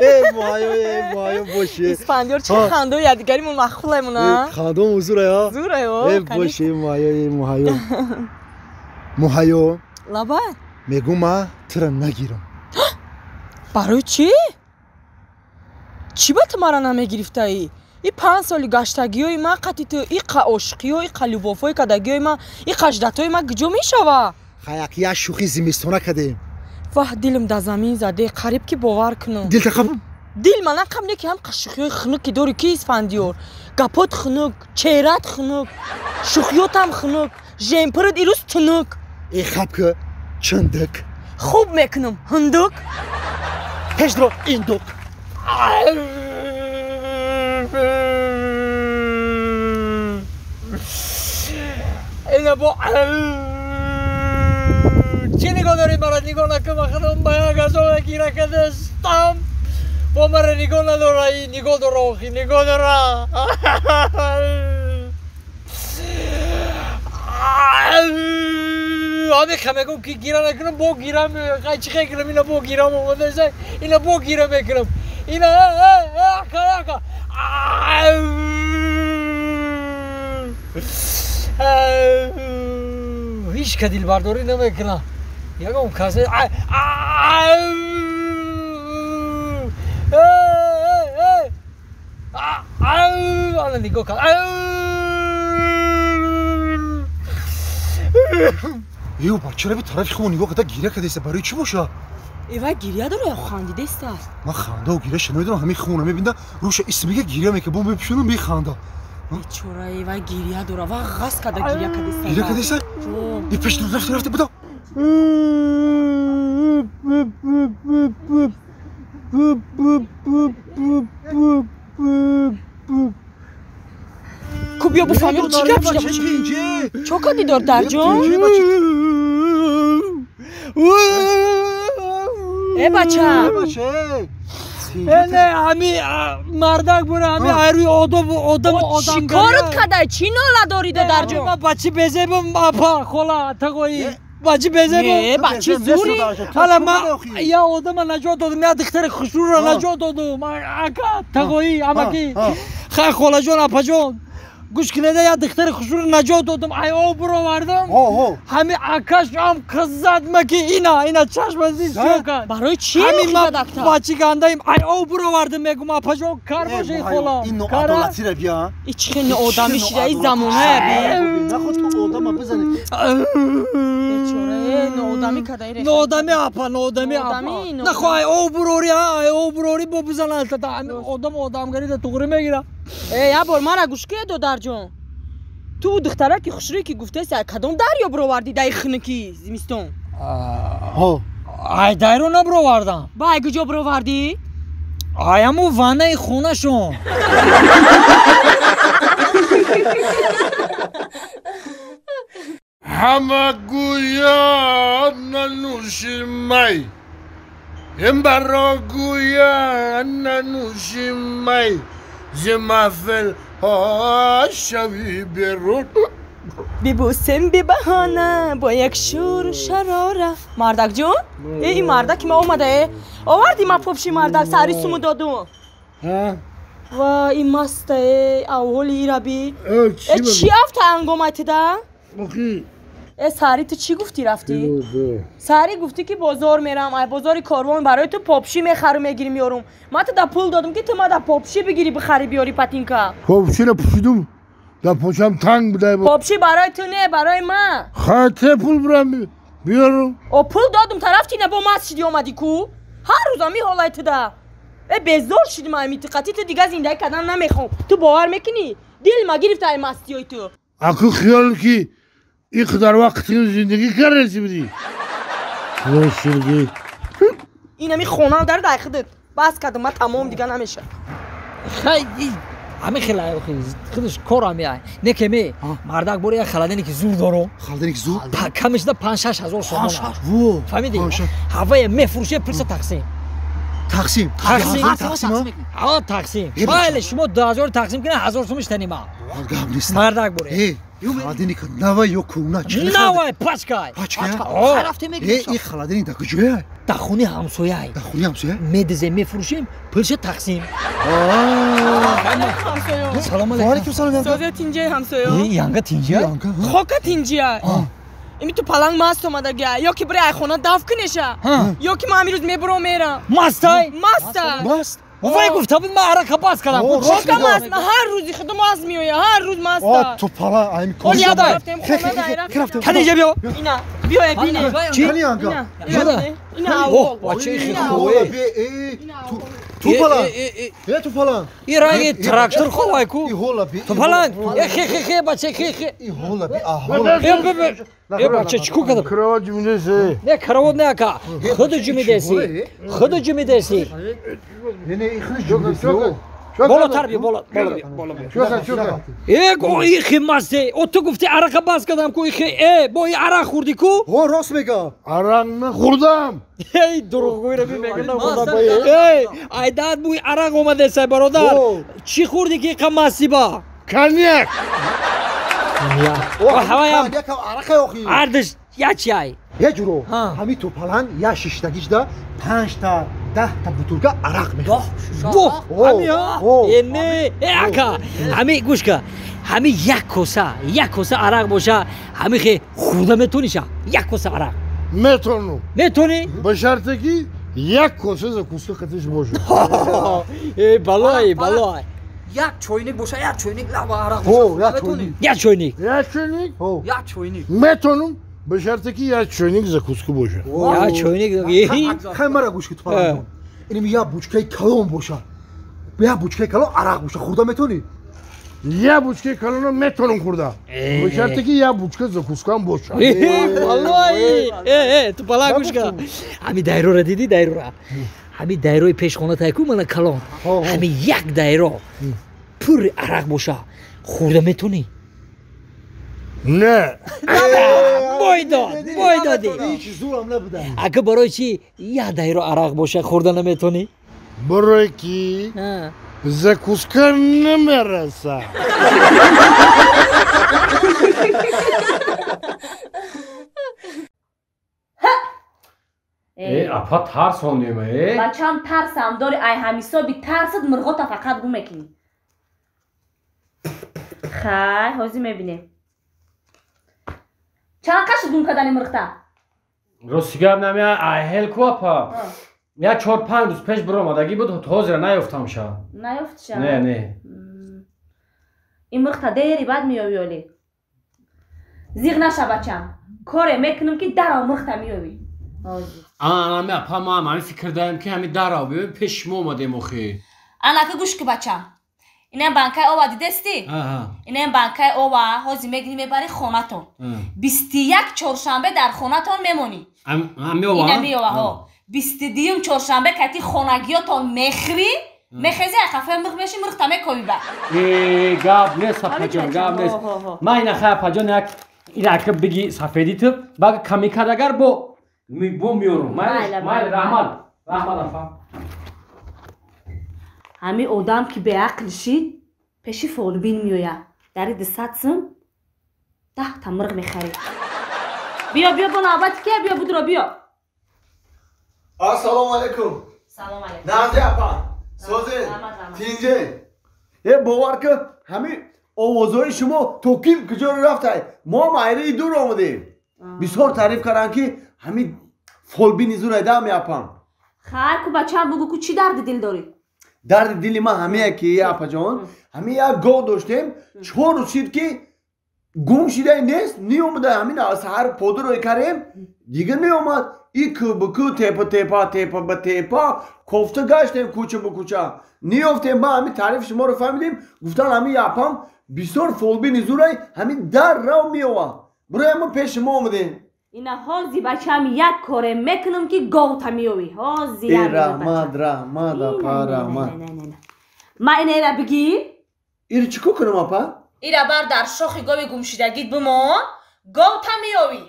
Э муҳайё, э муҳайё боше. Исфандиёр чӣ хандо ядигаримон махулаймон, а? Хандом зурай, а? Зурай, о. Э боше, муҳайё, э муҳайё. Муҳайё. Лабай. Мегум ма тура нагирам. Барои чӣ? Чӣ ба ту мара намегирифтаӣ? И 5 соли гаштагиҳои ман қати ту, и қа ошиқиҳо, и қа любовҳои кардагиҳои ман, и қаждатҳои ман куҷо мешава? Хаяк як шӯхи зимистона кардем. Ваҳ, дилам дар замин заде, қариб ки бовар кунам. Дил тақаб? Дил мана қаб не ки ҳам шӯхиҳои хунук ки дорӣ ки Исфандиёр. Гапот хунук, чеҳрат хунук, шӯхиётам хунук, жемпират ирӯз тунук. Э хаб ки чандак. Хуб мекунам, ҳундук. Пешдро индук. Ина бо чӣ нигоҳ дорӣ мара нигоҳ накун, худам ба як азоб гира кардастам. Бо мара нигоҳ надора, нигоҳ дора, охи нигоҳ дора. Ҳамеха мегӯм ки гира накунам, бо гира чӣ мекунам, ина бо гирам омадаса, ина бо гира мекунам. Ина ака ака. Ҳеҷ ка дилбардорӣ намекунам. Ягон кас ана нигоҳ кард. Ё бачара би тарафи хубо нигоҳ карда гиря кардеста, барои чӣ боша? Эвай гиря дора ё хандидеста? Ман хандаву гиряша намедонам, ҳамин хубо мебинда рӯша исмига гиря мекунад, бо мепӯшонам механда. Бечора, эвай гиря дора, ва ғаз карда гиря кардеста. Гиря кардеста? И пеш рафта рафта буда. Ку биё буфаҳмем чӣ гап шуда. Чо кардӣ додарҷон? Э бача. Не, ҳами мардак бура, ҳами айрӯи одоб одам одам. Чӣ корот кардай? Чӣ нола дорӣ додарҷон? Ма бачи безебам, апа, хола, тағоӣ. Бачи безебам. Не, бачи зурӣ. Ҳала ма я одама наҷот додам, я духтари хушрӯро наҷот додум. Ака, тағоӣ, амакӣ. Хай холаҷон, апаҷон. Гӯш кунеда, я духтари хушрӯро наҷот додум, ай об буровардам. Ҳами акаш ам қиззад ма ки ина, ина чашма зид чиё кард. Барои чӣ ма бачи гандаим, ай об буровардам, мегум апаҷон, кар боши хола. Ин ноадолатира бия. И чӣ хел ноодамӣ шида и замоная би. Наход ту одама бизани. Бечора, ноодамӣ карда и. Ноодамӣ апа, ноодамӣ апа. Нахо ай об бурори, ай об бурори бо бизана, одам одамгарида туғри мегира. Э, я бор мара гӯш кунед додарҷон. Ту духтараки хушрӯе ки гуфтаси, ай кадом дарё бировардӣ даи хунуки зимистон? Ай дарё набировардам. Ба ай куҷо бировардӣ? Ай ҳамун ваннаи хонашон. Ҳама гӯянд нанӯши май, баро гӯянд нанӯши май, зи маҳфилҳо шави берун. Бибӯсем бибаҳона бо як шӯру шарора. Мардакҷон, э ин мардаки ма омада, э оварди ма попши мардак сари суму додум. Ва ин маста, э авҳоли ираби. Э чӣ афта ангомай туда? Э сари ту чӣ гуфтӣ рафтӣ? Сари гуфтӣ ки бозор мерам, ай бозори корвон барои ту попши мехару мегирим меёрум. Ман ту да пул додум ки ту ма да попши бигирӣ бихарӣ биёрӣ патинка. Попширо пӯшидум, дар почам танг буда. Попши барои ту не, барои ман. Хай те пул бурам биёрум. О пул додум тарафти на бо маст шидӣ омадӣ ку? Ҳар рӯз ами ҳолай ту да. Э безор шидим ай митиқатӣ ту дигар зиндагӣ кардан намехоҳам. Ту бовар мекунӣ? Дил ма гирифта ай мастиёи ту. Аку хиёл ки ин қадар вақт зиндагӣ кардеси будӣ. Инами хона дар дай худат. Бас кардам, ман тамом дигар намешавад. Хай ҳамин хел худаш кор ҳами ай. Не ки ме мардак бори як халадине ки зур дорум. Халадине ки зур? Камишда 5-6 ҳазор сомон. Фаҳмидӣ? Ҳавае мефурӯше пулса тақсим. Тақсим. Тақсим. Ҳа тақсим. Майли шумо 2000 тақсим кунед, 1000 сомиш танима. Гап нест. Мардак боре. Холодильник навай ё кӯна? Навай, пачкай. Пачкай? Рафте мегирем. Э, холодильник дар куҷоя? Дар хонаи ҳамсояй. Дар хонаи ҳамсоя? Медизем, мефурӯшем, пулша тақсим. Салом алейкум. Ва алейкум салом. Созия тинҷаи ҳамсоя. Янга тинҷия? Хока тинҷия. Ими ту паланг маст омадагия. Ё ки бири ай хона даф кунеша. Ё ки ман ҳамин рӯз мебурам мерам. Мастай? Маста. Маст? Вай гуфта буд ман арақа бас кардам. Хока маст, ҳар рӯзи худо маст меоя, ҳар рӯз маста. Ту паланг ай кор. Рафтем хона дай. Кани биё. Ина, биё бине. Чи? Янга. Ина авол. Бачаи хихое. Ту паланг. Э, ту паланг. И ранги трактор ховай ку. Ту паланг. Э, хе хе хе бача хе хе. И хола би ахола. Э, бача чико кардам? Кроват ҷумидаси. Не, кроват не ака. Худ ҷумидаси. Худ ҷумидаси. Не, не, худ ҷумидаси. Болотар биё, боло, боло биё, боло биё. Чока, чока. Э, го ихи масте. О ту гуфти арақа бас кардам ку ихи. Э, бо и арақ хӯрдӣ ку? Ҳо, рост мега. Арақ нахӯрдам. Эй, дурӯғгӯйро бимегӯ нахӯрдам. Эй, айдат бӯи арақ омадесай бародар. Чӣ хӯрдӣ ки иқа масти ба? Коньяк. Коньяк. Ҳаваям. Арақа охи. Ардиш я чай. Я ҷуро. Ҳами ту паланг я шиштагижда 5 та 10 та бутулка арақ мехӯрд. Воҳ, ҳами э не, э ака, ҳами гӯш ка, ҳами як коса арақ боша, ҳами хе хӯрда метониша, як коса арақ. Метонам. Метонӣ? Ба шарте ки як коса закуска қатиш боша. Э, балой, балой. Як чойник боша, як чойник лаба арақ боша. Як чойник. Як чойник. Як чойник? Як чойник. Метонам. Ба шарте ки як чойник закуска боша. Як чойник. Хай мара гӯш ки ту паланг. Инам як бучкаи калон боша. Як бучкаи калон арақ боша, хӯрда метонӣ? Як бучкаи калонро метонам хӯрда. Ба шарте ки як бучка закускаам боша. Валлоҳи. Э, ту паланг гӯш ка. Ҳами дайрора дидӣ, дайрора? Ҳами дайрои пешхона тай ку мана калон. Ҳами як дайро пур арақ боша, хӯрда метонӣ? Не. Бой дод, бой додӣ. Ҳеҷ зӯрам набуда. Ака барои чӣ як дайро арақ боша хӯрда наметонӣ? Барои ки закуска намераса. Э, апа тарсондем, э? Бачам тарсам дори, ай ҳамисоби тарсат мурғота фақат гум мекунӣ. Хай, ҳозир мебинем. Чанд қашт гум кардани мурғта? Рости гап намея, айҳел ку апа. Я 4-5 рӯз пеш биромадагӣ буд, ҳозира наёфтамша. Наёфтша? Не, не. Ин мурғта дери баъд меёвӣ олӣ. Зиғ наша бачам. Коре мекунам ки дарав мурғта меёвӣ. Ами апа, ма ҳами фикр дарем ки ҳами дарав биёвем, пеш шумо омадем охи. Анака гӯш ки бачам. Инам банкаи ова дидестӣ? Инам банкаи ова ҳозир мегирӣ мебарӣ хонатон. 21 чоршанбе дар хонатон мемонӣ. Ина меова ҳо. 22 чоршанбе кати хонагиётон мехӯрӣ, мехезӣ қафаи мурғ мешӣ, мурғта мекобӣ ба. Э, гап нест апаҷон, гап нест. Ман ина хай апаҷон як ирака биги сафедӣ ту, баг ками кардагар бо меорум. Майли, раҳмат. Раҳмат апа. Ҳами одам ки беақл шид, пеши фолбин меояд. Дари 200 сум 10 та мурғ мехарид. Биё, биё, бо навбати ки, биё, будро, биё. Ассалому алайкум. Салом алайкум. Нази апа, созед, тинҷе. Э, бовар кун, ҳами овозҳои шумо то ким куҷоро рафтай? Мо ҳам айраи дур омадем. Бисёр таъриф карданд ки ҳами фолбини зурайда ҳами апам. Хай ку бачам, бугӯ ку чӣ дарди дил дорӣ? Дарди дили ман ҳамея ки апаҷон, ҳами як гов доштем, 4 рӯз шид ки гум шидай нест, неомада. Ҳамин саҳар подурой карем, дигар неомад. И ку ба ку, тепа тепа, тепа ба тепа, кофта гаштем кӯча ба кӯча. Неёфтем. Ма ҳамин таърифи шуморо фаҳмидем, гуфтан ҳамин апам бисёр фолбини зурай, ҳамин дар рав меова. Барои ҳамон пеши шумо омадем. Ина ҳози бачам як коре мекунам ки говта меёвӣ. Ҳози як. Раҳмат, раҳмат апа, раҳмат. Ма ина ира бигир. Ира чӣ кор кунам апа? Ира бар дар шохи гови гумшидагит бимон, говта меёвӣ.